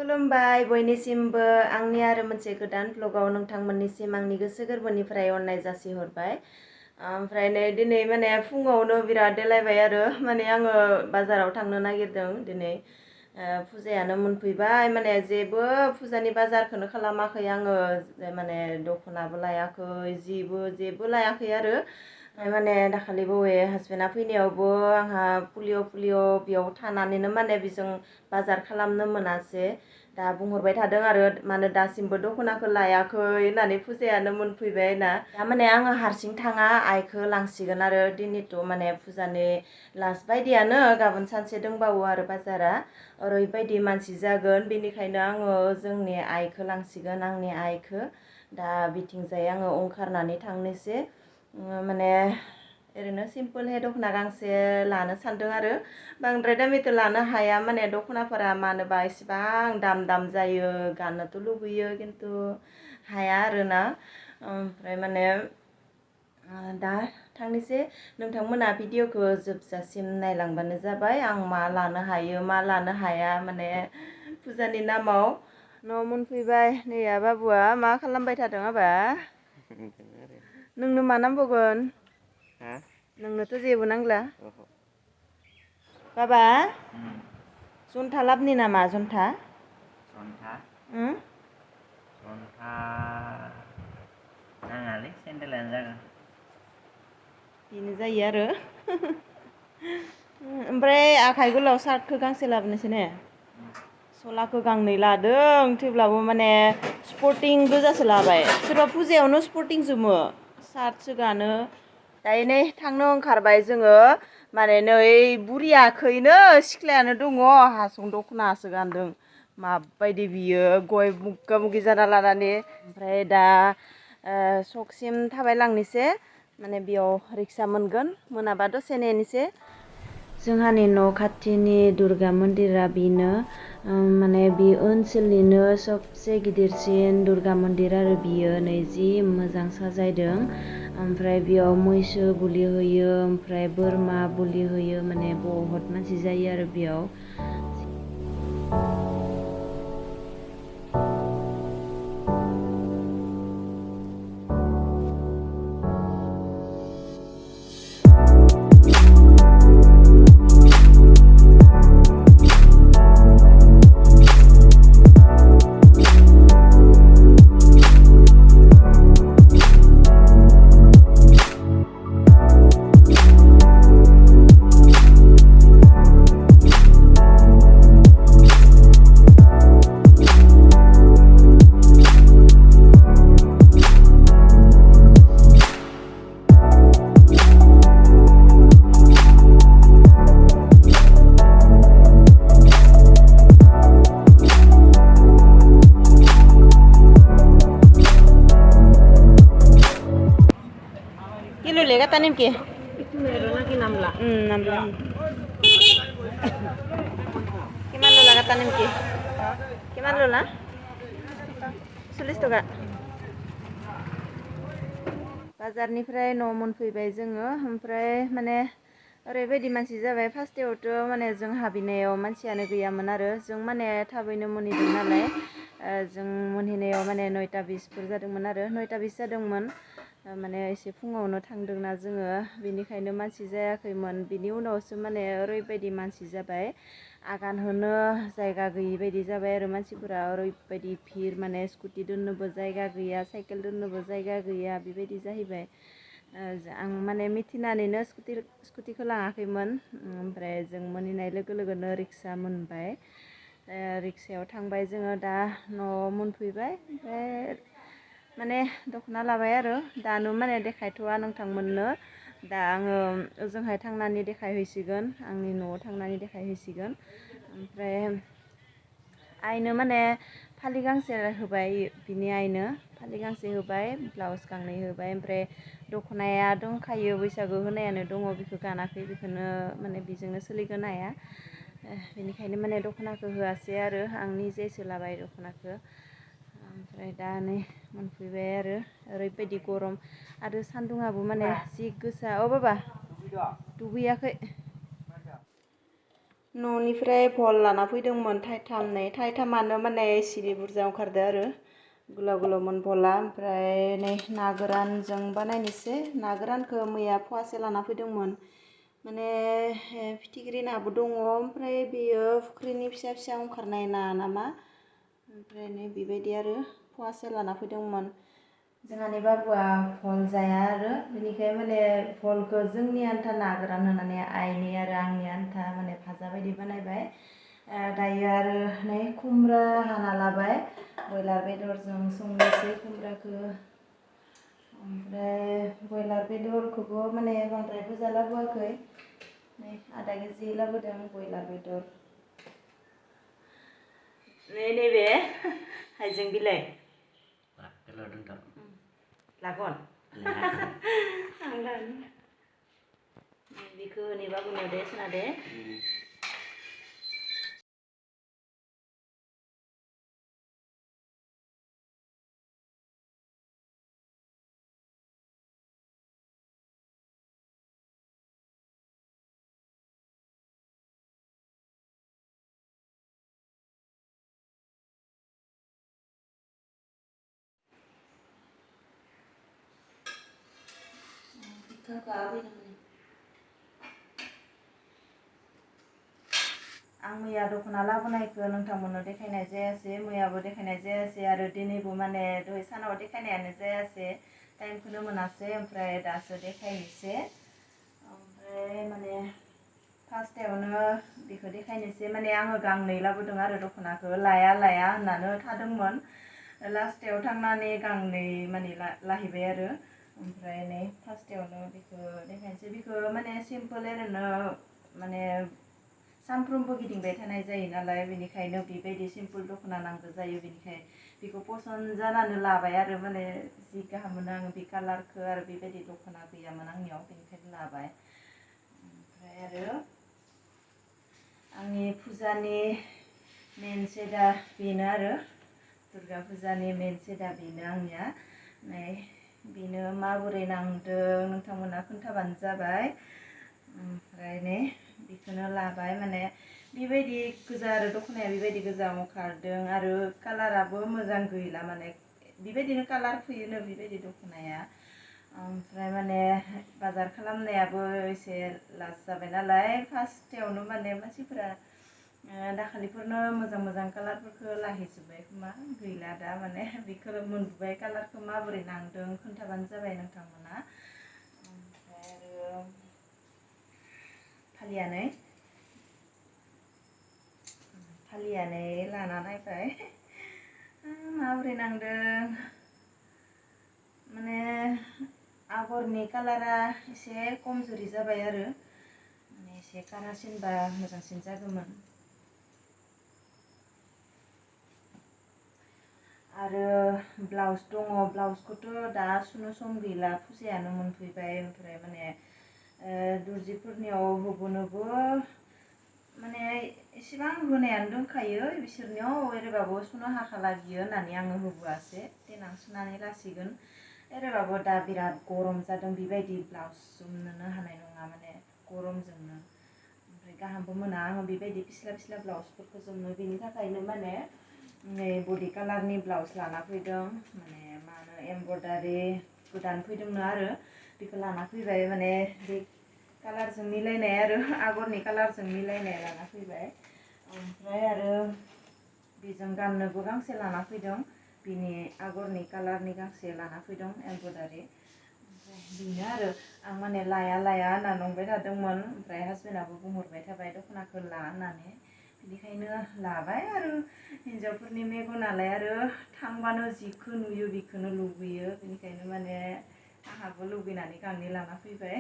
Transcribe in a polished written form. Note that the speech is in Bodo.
खुलुमबाय बयनिसिमबो आंनि आरो मोनसे गोदान ब्लगाव नोंथांमोननिसिम आंनि गोसो गोरबोनिफ्राय अननाय जासिहरबाय। ओमफ्राय नै दिनै माने फुङावनो बिराद देलायबाय आरो माने आङो बाजाराव थांनो नागिरदों दिनै। फुजायानो मोनफैबाय माने जेबो फुजानि बाजारखौनो खालामाखै आङो, माने दखनाबो लायाखै जेबो लायाखै आरो माने दाखालि बौए हासबेन्डआ फैनायावबो आंहा पलिअ बेयाव थानानैनो माने बेजों बाजार खालामनो मोनासै। दा बुंहरबाय थादों आरो मानो दासिमबो दखनाखौ लायाखै होननानै, फुजायानो मोनफैबाय ना। दा माने आङो हारसिं थाङा, आइखौ लांसिगोन आरो दिनैथ' माने फुजानि लास्ट बायदियानो, गाबोन सानसे दंबावो आरो बाजारा ओरैबायदि मानसि जागोन, बेनिखायनो आङो जोंनि आइखौ लांसिगोन, आंनि आइखौ। दा बिथिंजाय आङो ओंखारनानै थांनोसै, माने ओरैनो सिम्पोलहै दखना गांसे लानो सानदों आरो बांद्राय दामिथ' लानो हाया, माने दखनाफोरा मानोबा इसेबां दाम जायो, गाननोथ' लुबैयो खिन्थु हाया आरोना। ओमफ्राय माने दा थांनोसै, नोंथांमोना भिडिअखौ जोबजासिम नायलांबानो जाबाय, आं मा लानो हायो मा लानो हाया माने फुजानि नामाव। न' मोनफैबाय नैया बाबुआ मा खालामबाय थादों आबा? नोंनो मा नांबावगोन? नोंनोथ' जेबो नांला बाबा। जन्था लाबनि नामा? जन्था नाङालै, सेन्देलानो जागोन। बेनो जायो आरो ओमफ्राय आखाइ गोलाव सार्टखौ गांसे लाबोनोसै ने? सलाखौ गांनै लादों, थेवब्लाबो माने स्पर्टिं गोजासो लाबाय। सोरबा फुजायावनो स्पर्टिं जोमो, सार्टसो गानो। दायो नै थांनो ओंखारबाय जोङो, माने नै बुरियाखैनो सिख्लायानो दङ, हासं दखनासो गानदों। माबायदि बियो गय मुगा मुगि जाना लानानै। ओमफ्राय दा सकसिम थाबायलांनोसै, माने बेयाव रिक्सा मोनगोन, मोनाबा दसे नेनोसै। जोंहानि न' खाथिनि दुर्गा मन्दिरा बेनो, माने बे ओनसोलनिनो सबसे गिदिरसिन दुर्गा मन्दिर आरो बियो। नै जि मोजां साजायदों, ओमफ्राय बेयाव मैसो बुलि होयो, ओमफ्राय बोरमा बुलि होयो, माने बहुत मानसि जायो आरो बेयाव। Kilo le kata nim ke? Itu meron lagi namla. Namla. Kiman lola kata nim ke? Kiman lola? 40 toka. बाजारनिफ्राय न' मोनफैबाय जोङो, ओमफ्राय माने ओरैबायदि मानसि जाबाय। फार्स्टआवथ' माने जों हाबहैनायाव मानसियानो गैयामोन आरो जों माने थाबैनो मोनहैदों नालाय, जों मोनहैनायाव माने 9टा 20फोर जादोंमोन आरो 9टा 20 जादोंमोन। माने एसे फुङावनो थांदोंना जोङो, बेनिखायनो मानसि जायाखैमोन। बिनि उनावसो माने ओरैबायदि मानसि जाबाय, आगान होनो जायगा गैयि बायदि जाबाय आरो मानसिफोरा ओरैबायदि भिर, माने स्कुटि दोननोबो जायगा गैया, साइकेल दोननोबो जायगा गैया, बेबायदि जाहैबाय। आं माने मिथिनानैनो स्कुटिखौ लाङाखैमोन। ओमफ्राय जों मोनहैनाय लोगो लोगोनो रिक्सा मोनबाय, रिक्सायाव थांबाय जोङो। दा न'आव मोनफैबाय, ओमफ्राय माने दखना लाबाय आरो दानो माने देखायथ'वा नोंथांमोननो, दा आङो ओजोंहाय थांनानै देखायहैसिगोन, आंनि न'आव थांनानै देखायहैसिगोन। ओमफ्राय आइनो माने फालि गांसे होबाय, बिनि आइनो फालि गांसे होबाय, ब्लाउस गांनै होबाय, ओमफ्राय दखनाया दंखायो, बैसागु होनायानो दङ, बेखौ गानाखै, बेखौनो माने बेजोंनो सोलिगोन आइया। बेनिखायनो माने दखनाखौ होआसै आरो आं निजेसो लाबाय दखनाखौ। ओमफ्राय दा नै मोनफैबाय आरो ओरैबायदि गरम आरो सान्दुङाबो माने जि गोसा। बाबा दुगैयाखै? न'निफ्राय भल लाना फैदोंमोन थाइथामानो माने सिरि बुरजा ओंखारदो आरो गोलाव गोलावमोन भला ओमफ्राय नै ना गोरानजों बानायनोसै ना गोरानखौ मैया फवासे लाना फैदोंमोन माने फिथिख्रि नाबो दङ ओमफ्राय बेयो फुख्रिनि फिसा फिसा ओंखारनाय ना नामा ओमफ्राय नै बेबायदि आरो फवासे लाना फैदोंमोन जोंहानि बाबुआ भल जाया आरो बेनिखाय माने भलखौ जोंनि आन्था ना गोरान होनानै आइनि आरो आंनि आन्था माने भाजा बायदि बानायबाय दायो आरो नै खुमब्रा हाना लाबाय बयलार बेदरजों संनोसै खुमब्राखौ ओमफ्राय बयलार बेदरखौबो माने बांद्राय बुरजा लाबोआखै नै आधा केजि लाबोदों बयलार बेदर नैबे हाइजें बिलाइ लागन बेखौ नेबाबो नुदे सोनादे आं मैया दख'ना लाबोनायखौ नोंथांमोननो देखायनाय जायासै मैयाबो देखायनाय जायासै आरो दिनैबो माने दहाय सानाव देखायनायानो जायासै टाइमखौनो मोनासै ओमफ्राय दासो देखायनोसै ओमफ्राय माने फार्स्टआवनो बेखौ देखायनोसै माने आङो गांनै लाबोदों आरो दख'नाखौ लाया होननानै थादोंमोन लास्टआव थांनानै गांनै माने लाहैबाय आरो ओमफ्राय नै फार्स्टआवनो बेखौ देखायनोसै बेखौ माने सिम्पोल ओरैनो माने सानफ्रोमबो गिदिंबाय थानाय जायो नालाय बेनिखायनो बेबायदि सिम्पोल दख'ना नांगौ जायो बेनिखायनो बेखौ पसन्द जानानै लाबाय आरो माने जि गाहाम मोनो आङो बे कालारखौ आरो बेबायदि दख'ना गैयामोन आंनियाव बेनिखायनो लाबाय ओमफ्राय आरो आंनि फुजानि मेन सेटआ बेनो आरो दुर्गा फुजानि मेन सेटआ बेनो आंनिया बेनो माबोरै नांदों नोंथांमोना खोन्थाबानो जाबाय ओमफ्राय नै बेखौनो लाबाय माने बेबायदि गोजा आरो दख'नाया बेबायदि गोजा ओंखारदों आरो कालाराबो मोजां गैला माने बेबायदिनो कालार फैयोनो बेबायदि दख'नाया ओमफ्राय माने बाजार खालामनायाबो एसे लास जाबाय नालाय फार्स्टआवनो माने मानसिफोरा दाखालिफोरनो मोजां कालारफोरखौ लाहैजोब्बाय खोमा गैला दा माने बेखौ मोनबोबाय कालारखौ माबोरै नांदों खोन्थाबानो जाबाय नोंथांमोना ओमफ्राय आरो फालियानै लाना नायबाय माबोरै नांदों माने आगरनि कालारा एसे खमजुरि जाबाय आरो माने एसे कारासिनबा मोजांसिन जागौमोन आरो ब्लाउस दङ ब्लाउसखौथ' दा सुनो सम गैला फुजायानो मोनफैबाय ओमफ्राय माने दर्जिफोरनियाव होबोनोबो माने एसेबां होनायानो दंखायो बिसोरनियाव ओरैबाबो सुनो हाखाला बियो होननानै आङो होबोआसै देनां सुनानै लासिगोन ओरैबाबो दा बिराद गरम जादों बेबायदि ब्लाउस जोमनोनो हानाय नङा माने गरमजोंनो ओमफ्राय गाहामबो मोना आङो बेबायदि फिस्ला ब्लाउसफोरखौ जोमनो बेनि थाखायनो माने नै बडि कालारनि ब्लाउस लाना फैदों माने मा होनो एमब्रयडारि गोदान फैदोंनो आरो बेखौ लाना फैबाय माने बे कालारजों मिलायनाय आरो आगरनि कालारजों मिलायनाय लाना फैबाय ओमफ्राय आरो बेजों गाननोबो गांसे लाना फैदों बिनि आगरनि कालारनि गांसे लाना फैदों एमब्रयडारि ओमफ्राय बेनो आरो आं माने लाया होनना नंबाय थादोंमोन ओमफ्राय हासबेन्डआबो बुंहरबाय थाबाय दख'नाखौ ला होननानै बेनिखायनो लाबाय आरो हिन्जावफोरनि मेगनालाय आरो थांबानो जिखौ नुयो बेखौनो लुबैयो बेनिखायनो माने आंहाबो लुबैनानै गांनै लाना फैबाय